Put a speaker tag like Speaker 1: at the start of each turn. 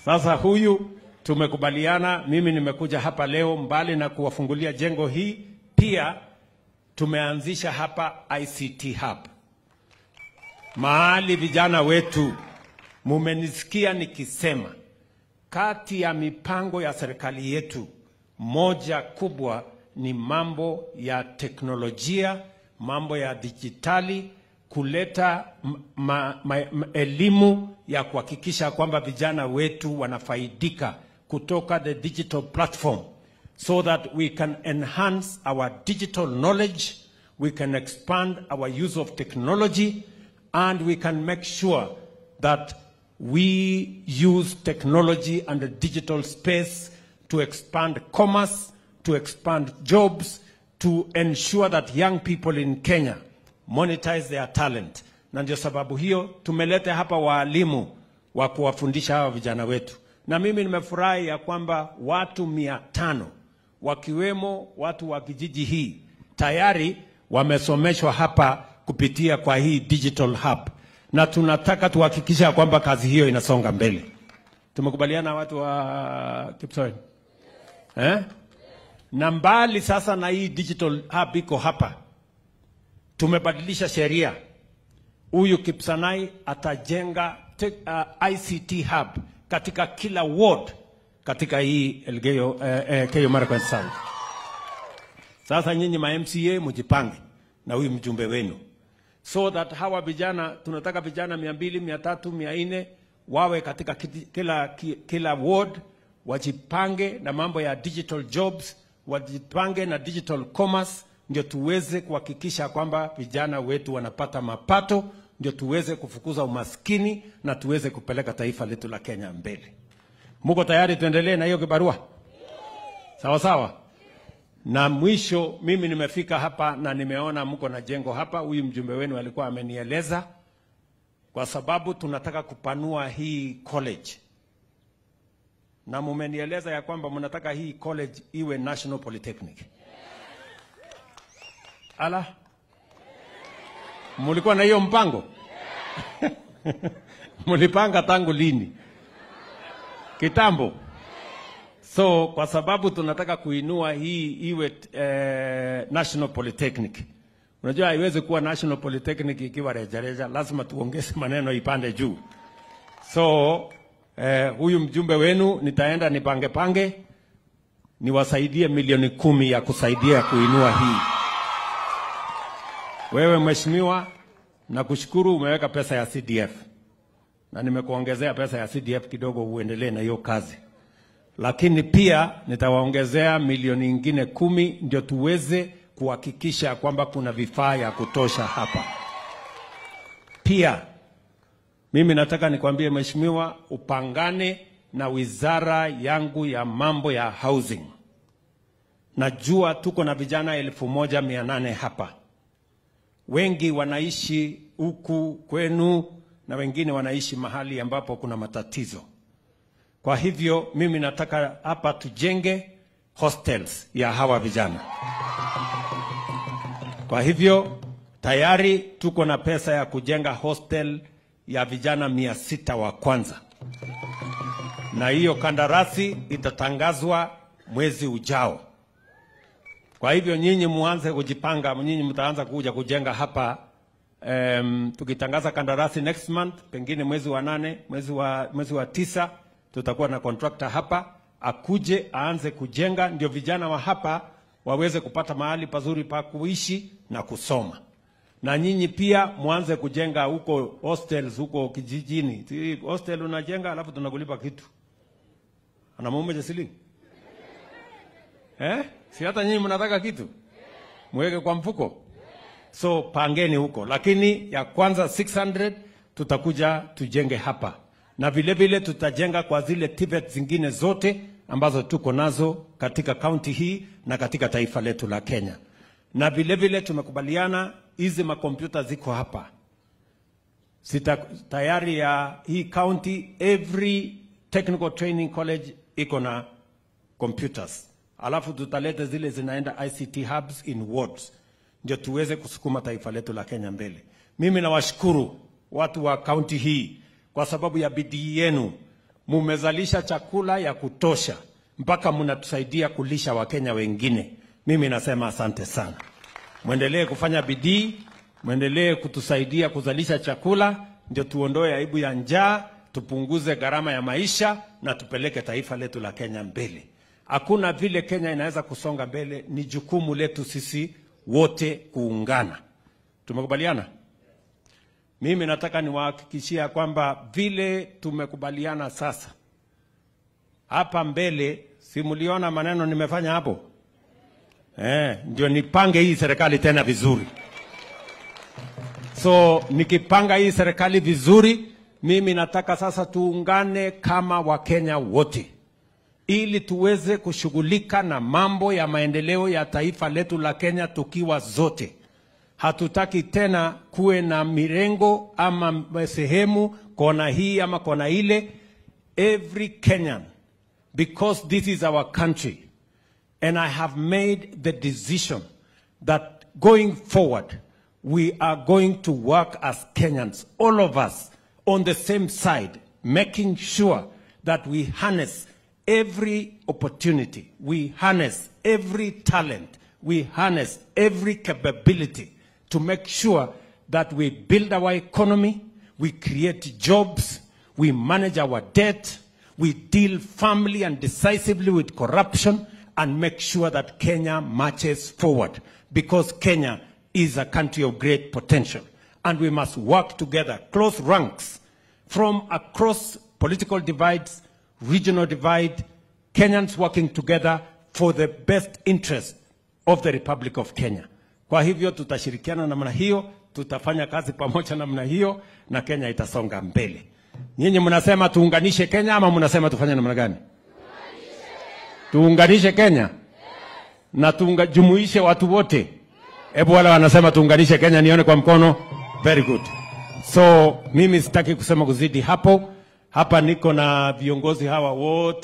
Speaker 1: Sasa huyu tumekubaliana, mimi nimekuja hapa leo mbali na kuwafungulia jengo hii, pia tumeanzisha hapa ICT Hub. Mahali vijana wetu, mumenisikia nikisema, kati ya mipango ya serikali yetu, moja kubwa ni mambo ya teknolojia, mambo ya dijitali, kuleta elimu ya kuhakikisha kwamba vijana wetu wanafaidika kutoka the digital platform, so that we can enhance our digital knowledge, we can expand our use of technology, and we can make sure that we use technology and the digital space to expand commerce, to expand jobs, to ensure that young people in Kenya monetize their talent. Na ndio sababu hiyo tumeleta hapa waalimu wa kuwafundisha hawa vijana wetu. Na mimi nimefurahi ya kwamba watu 500 wakiwemo watu wa kijiji hii tayari wamesomeshwa hapa kupitia kwa hii digital hub. Na tunataka tuhakikisha kwamba kazi hiyo inasonga mbele. Tumekubaliana watu wa Kipsoen? Eh? Na mbali sasa na hii digital hub iko hapa, tumebadilisha sheria. Huyu Kipsanai atajenga ICT hub katika kila ward katika hii Elgeyo Elgeyo Marakwet South. Sasa nyinyi ma MCA mjipange na huyu mjumbe wenu, so that hawa vijana, tunataka vijana 200, 300, 400 wawe katika kila ward, wajipange na mambo ya digital jobs, wajipange na digital commerce, ndio tuweze kuhakikisha kwamba vijana wetu wanapata mapato, ndio tuweze kufukuza umaskini na tuweze kupeleka taifa letu la Kenya mbele. Muko tayari tuendelee na hiyo kibarua? Sawa sawa. Na mwisho, mimi nimefika hapa na nimeona mko na jengo hapa. Huyu mjumbe wenu alikuwa amenieleza, kwa sababu tunataka kupanua hii college. Na mumenieleza ya kwamba mnataka hii college iwe National Polytechnic. Ala? Mulikuwa na hiyo mpango? Mulipanga tangu lini? Kitambo. So kwa sababu tunataka kuinua hii iwe National Polytechnic. Unajua haiwezi kuwa National Polytechnic ikiwa rejareja, lazima tuongeze maneno ipande juu. So huyu mjumbe wenu nitaenda nipange pange, niwasaidie milioni 10 ya kusaidia kuinua hii. Wewe mheshimiwa, nakushukuru umeweka pesa ya CDF. Na nimekuongezea pesa ya CDF kidogo uendelee na hiyo kazi. Lakini pia nitawaongezea milioni nyingine 10 ndio tuweze kuhakikisha kwamba kuna vifaa ya kutosha hapa. Pia mimi nataka nikwambie mheshimiwa, upangane na wizara yangu ya mambo ya housing. Najua tuko na vijana 1800 hapa. Wengi wanaishi huku kwenu na wengine wanaishi mahali ambapo kuna matatizo. Kwa hivyo mimi nataka hapa tujenge hostels ya hawa vijana. Kwa hivyo tayari tuko na pesa ya kujenga hostel ya vijana 600 wa kwanza. Na hiyo kandarasi itatangazwa mwezi ujao. Kwa hivyo nyinyi muanze kujipanga, nyinyi mtaanza kuja kujenga hapa. Tukitangaza kandarasi next month, pengine mwezi wa 8, mwezi wa 9, tutakuwa na contractor hapa akuje aanze kujenga, ndio vijana wa hapa waweze kupata mahali pazuri pa kuishi na kusoma. Na nyinyi pia muanze kujenga huko hostels huko kijijini. Hostel unajenga alafu tunakulipa kitu. Ana mume jasili? Eh? Si hata nyinyi mnataka kitu? Muweke kwa mfuko. So pangeni huko. Lakini ya kwanza 600 tutakuja tujenge hapa. Na vile vile tutajenga kwa zile TVET zingine zote ambazo tuko nazo katika county hii na katika taifa letu la Kenya. Na vile vile tumekubaliana hizi makompyuta ziko hapa. Sita tayari ya hii county, every technical training college iko na computers. Alafu tutaleta zile zinaenda ICT hubs in wards, ndio tuweze kusukuma taifa letu la Kenya mbele. Mimi nawashukuru watu wa county hii kwa sababu ya bidii yenu. Mumezalisha chakula ya kutosha mpaka mnatusaidia kulisha Wakenya wengine. Mimi nasema asante sana. Muendelee kufanya bidii, muendelee kutusaidia kuzalisha chakula, ndio tuondoe aibu ya njaa, tupunguze gharama ya maisha na tupeleke taifa letu la Kenya mbele. Hakuna vile Kenya inaweza kusonga mbele, ni jukumu letu sisi wote kuungana. Tumekubaliana? Mimi nataka niwahakikishia kwamba vile tumekubaliana sasa, hapa mbele, si mliona maneno nimefanya hapo? Ndio nipange hii serikali tena vizuri. So nikipanga hii serikali vizuri, mimi nataka sasa tuungane kama Wakenya wote, ili tuweze kushughulika na mambo ya maendeleo ya taifa letu la Kenya tukiwa zote. Hatutaki tena kuwe na mirengo ama sehemu, kona hii ama kona ile. Every Kenyan, because this is our country, and I have made the decision that going forward, we are going to work as Kenyans, all of us, on the same side, making sure that we harness every opportunity, we harness every talent, we harness every capability to make sure that we build our economy, we create jobs, we manage our debt, we deal firmly and decisively with corruption, and make sure that Kenya marches forward, because Kenya is a country of great potential. And we must work together, close ranks, from across political divides, regional divide, Kenyans working together for the best interest of the Republic of Kenya. Kwa hivyo tutashirikiana namna hiyo, tutafanya kazi pamoja namna hiyo, na Kenya itasonga mbele. Nyinyi mnasema tuunganishe Kenya ama mnasema tufanye namna gani? Tuunganishe Kenya? Na tujumuishe watu wote. Hebu wale wanasema tuunganishe Kenya nione kwa mkono. Very good. So mimi sitaki kusema kuzidi hapo. Hapa niko na viongozi hawa wote.